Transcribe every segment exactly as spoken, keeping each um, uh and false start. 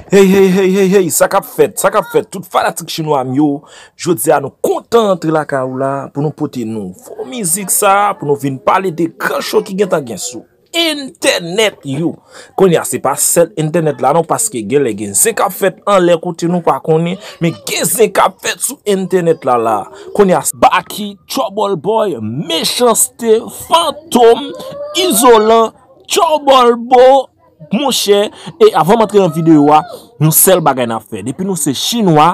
Hey, hey, hey, hey, hey, sa k ap fèt, sa k ap fèt, tout fanatik chinwa m yo, jodi a nou kontan antre lakay ou la pou nou pote nouvo mizik sa, pou nou vin pale de gran show ki gentan gen sou entènèt yo. Kounye a, se pa sèl entènèt la non, paske genlè gen zen k ap fèt anlè kote nou pa konnen, men gen zen k ap fèt sou entènèt la la. Kounye a, Baky, Trouble Boy, Mechanste, Fantom, Izolan, Trouble Boy, monchè, e avan m antre nan videyo a, yon sèl bagay n ap fè. Depi nou se chinwa,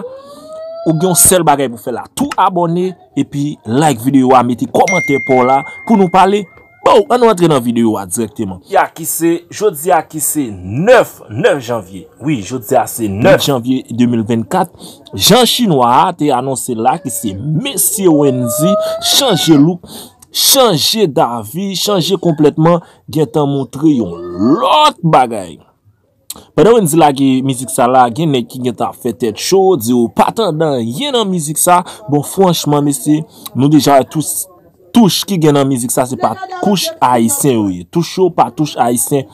ou gen yon sèl bagay pou fè la. Tou abòne, epi like videyo a, mete kòmantè pa w la pou nou pale. Bon, ann antre nan videyo a dirèkteman. Ya ki se, jodi a ki se nèf, nèf janvye. Wi, jodi a se nèf janvye de mil vennkat. Jan chinwa a te anonse la ki se mesye Wendy chanje look, chanje davi, chanje konplètman, gentan montre yon lòt bagay. Pandan Wendy lage mizik sa la, gen nèg ki gentan ap fè tèt cho, di yo pa tande anyen nan mizik sa. Bon, franchman, mesye, nou deja wè tous, touch ki gen nan mizik sa, se pa kouch ayisyen yo ye. Touch yo pa touch ayisyen.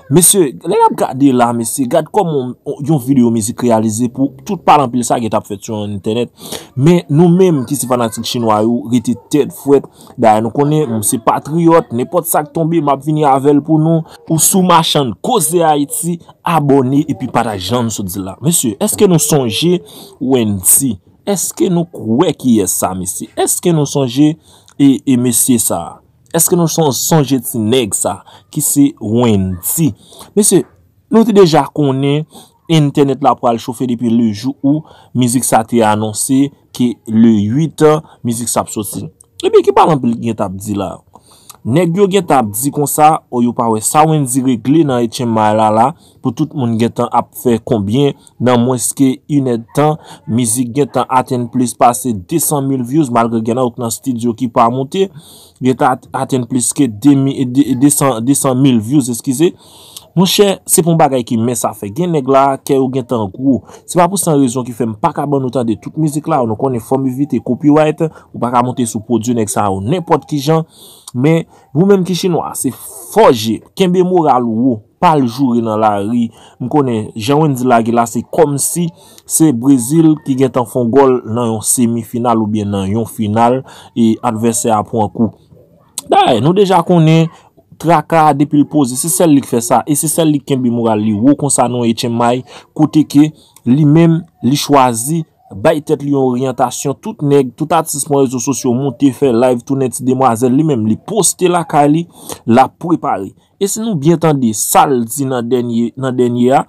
Mesye, lè n ap gade la, mesye, gad kòman yon, yon videyo mizik reyalize pou tout pale anpil sa gentan ap fèt sou entènèt. Men nou menm ki se fanatik chinwa yo, rete tèt frèt. Dayè nou konnen m se patriyòt, nenpòt sa k tonbe, m ap vini avè l pou nou. Ou sou machann Koze Ayiti, abòne epi pataje jan m sot di la. Mesye, èske nou sonje Wendy? Èske nou kwè kiyès sa, mesye? Èske nou sonje e, e mesye sa? Èske nou son, sonje ti nèg sa ki se Wendy? Mesye, nou te deja konnen entènèt la pral chofe depi le jou ou mizik sa te anonse ke le uit mizik sa ap soti. Ebyen, ki pale anpil gen t ap di la? Nèg yo gen t ap di konsa, o yo pa wè sa Wendy regle nan H M I la la, pou tout moun gentan ap fè konbyen nan mwens ke inèdtan, mizik gentan atenn plis pase de san mil views, malgre gen nan nan estidyo ki pa moute, gentan at-, atenn plis ke de mi-, de, de san, de san mil views, eskize. Monchè, se pa yon bagay ki mens a fè. Gen nèg la, kè yo gentan gwo. Se pa pou san rezon ki fè m pa ka ban nou tande tout mizik la, nou konnen fò m evite copyright, ou pa ka monte sou pwodui nèg sa yo nenpòt ki jan. Men, ou menm ki chinwa, se fòje, kenbe moral ou wo, pa al joure nan lari. M konnen, jan Wendy lage la, se kòmsi se Brezil ki gentan fè yon gòl nan yon semi final oubyen nan yon final, e advèsè a pran kou. Dayè, nou deja konnen traka a depi l poze, se sèl li k fè sa, e se sèl li k kenbe moral li wo konsa nan H M I, kote ke li menm, li chwazi bay tèt li yon oryantasyon, tout nèg, tout atis pran rezo sosyo, moute, fè live, tounen ti demwazèl, li menm, li poste lakay li, l ap prepare. E si nou byen tande sa l di nan dènye, nan dènye a,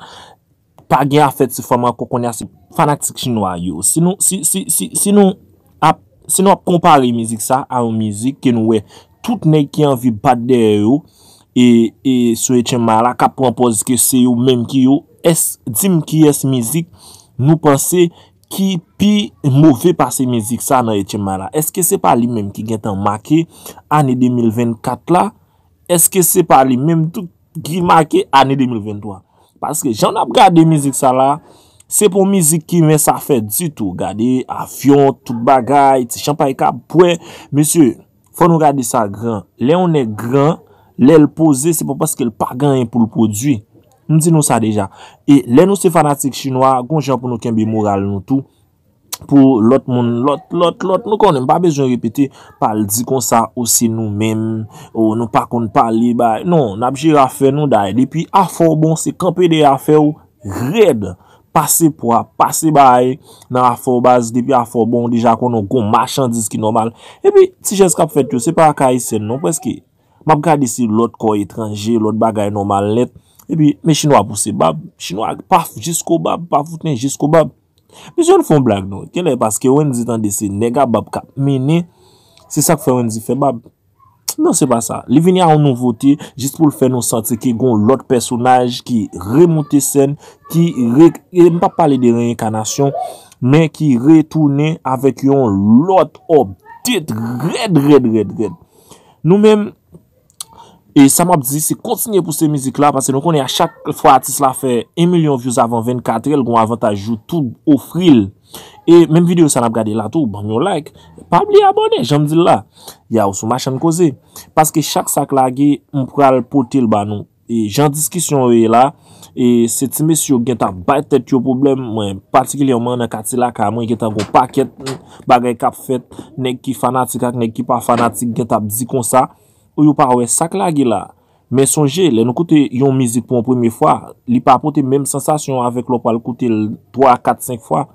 pa gen afè ti fanm ankò, kounye a se fanatik chinwa yo. Si nou, si, si, si, si nou ap, si nou ap konpare mizik sa a yon mizik ke nou wè tout nèg ki anvi bat dèyè yo, e, e sou H M I la, k ap pran pòz ke se yo menm ki yo, èske, di m kiyès mizik nou panse ki pi move pase mizik sa nan H M I la? Èske se pa li menm ki gentan make ane de mil vennkat la? Èske se pa li menm tou ki make ane de mil venntwa? Paske jan n ap gade mizik sa la, se pa yon mizik ki renmen sa fè ditou. Gade avyon, tout bagay, ti chanpay k ap bwè. Mesye, fò nou gade sa gran. Lè yon nèg gran, lè l poze, se pa paske l pa gen anyen pou l pwodui. M di nou sa deja. E lè nou se fanatik chinwa, gon jan pou nou kenbe moral nou tou. Pou lòt moun, lòt, lòt, lòt, nou konnen, m pa bezwen repete, pa al di konsa, o se nou menm, o nou pa konn pale, bay. Non, n ap jere afè nou, dayè. Depi afè w bon, se kanpe dèyè afè w rèd. Pase pwa, pase bay nan afè w baz, depi afè w bon, w deja konnen w gon machandiz ki nòmal. Epi, ti jès k ap fèt yo, se pa ak Ayisyen non, prèske. M ap gade se lòt kò etranje, lòt bagay nòmal nèt. Epi, men chinwa pouse bab. Chinwa pa f-, jiskobab, pa fouten jiskobab. Mesye, ann fè yon blag non. Genlè paske Wendy tande se nèg a bab k ap mennen, se sa k fè Wendy fè bab. Non, se pa sa. Li vini a yon nouvote, jis pou l fè nou santi ke gon lòt pèsonaj ki remoute sèn, ki re-, e m p ap pale de reyenkanasyon, men ki retounen avèk yon lòt update rèd, rèd, rèd, rèd. Nou menm, e sa m ap di, se kontinye pouse mizik la, paske nou konnen a chak fwa atis la fè yon milyon views avan vennkat è, l gon avantaj YouTube ofri l. E menm videyo sa n ap gade la tou, ban m yon like. Pa bliye abòne, jan m di l la. Ya, ou sou Machann Koze. Paske chak sa k lage, m pral pote l ba nou. e jan diskisyon yo ye la, e se ti mesye yo gentan bay tèt yo pwoblèm. Mwen patikilyèman nan katye lakay mwen gentan gon pakèt bagay k ap fèt, nèg ki fanatik ak nèg ki pa fanatik gentan ap di konsa, ou yo pa wè sa k lage la. Men sonje, lè nou koute yon mizik pou yon premye fwa, li pa pote menm sansasyon avèk lè w pral koute l twa, kat, senk fwa,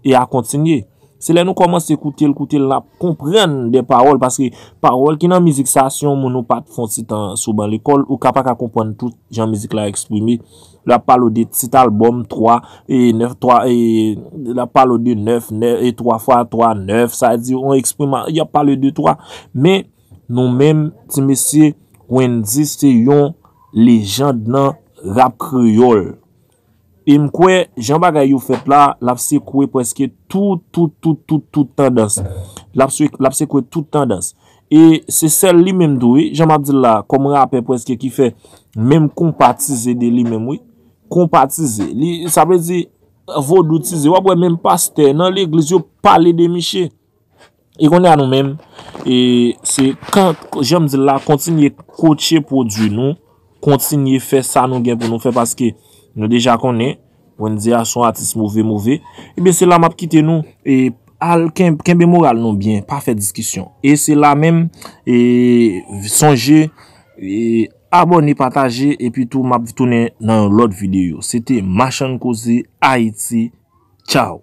e a kontinye. Se lè nou kòmanse koute l, koute l, n ap konprann de pawòl, paske pawòl ki nan mizik sa, si yon moun ou pa t fè yon ti tan sou ban lekòl, ou ka pa ka konprann tout jan mizik la eksprime. L ap pale w de tit albòm twa, e nèf, twa, e l ap pale w de nèf, nèf, e twa fwa twa, nèf, sa di yon eksprime, y ap pale de twa. Men, nou menm, ti mesye, Wendyy se yon lejand nan rap kreyòl. E m kwè, jan bagay yo fèt la, l ap sekwe prèske tout, tout, tout, tout, tout tandans. L ap se-, l ap sekwe tout tandans. E se sèl li menm tou, wi, jan m ap di l la, kòm rapè prèske ki fè menm konpa tize de li menm, wi. Konpa tize. Li, sa vle di, vodou tize. W ap wè menm pastè nan legliz yo pale de miche. E kounye a nou menm, e se kan, jan m di l la, kontinye kotche pwodui nou, kontinye fè sa nou gen pou nou fè, paske nou deja konnen, Wendyy a se yon atis move, move. Ebyen, se la m ap kite nou, e al ken-, kenbe moral nou byen, pa fè diskisyon. E se la menm, e sonje, e abòne, pataje, epi tou m ap tounen nan yon lòt videyo. Se te Machann Koze Ayiti. Tchaw!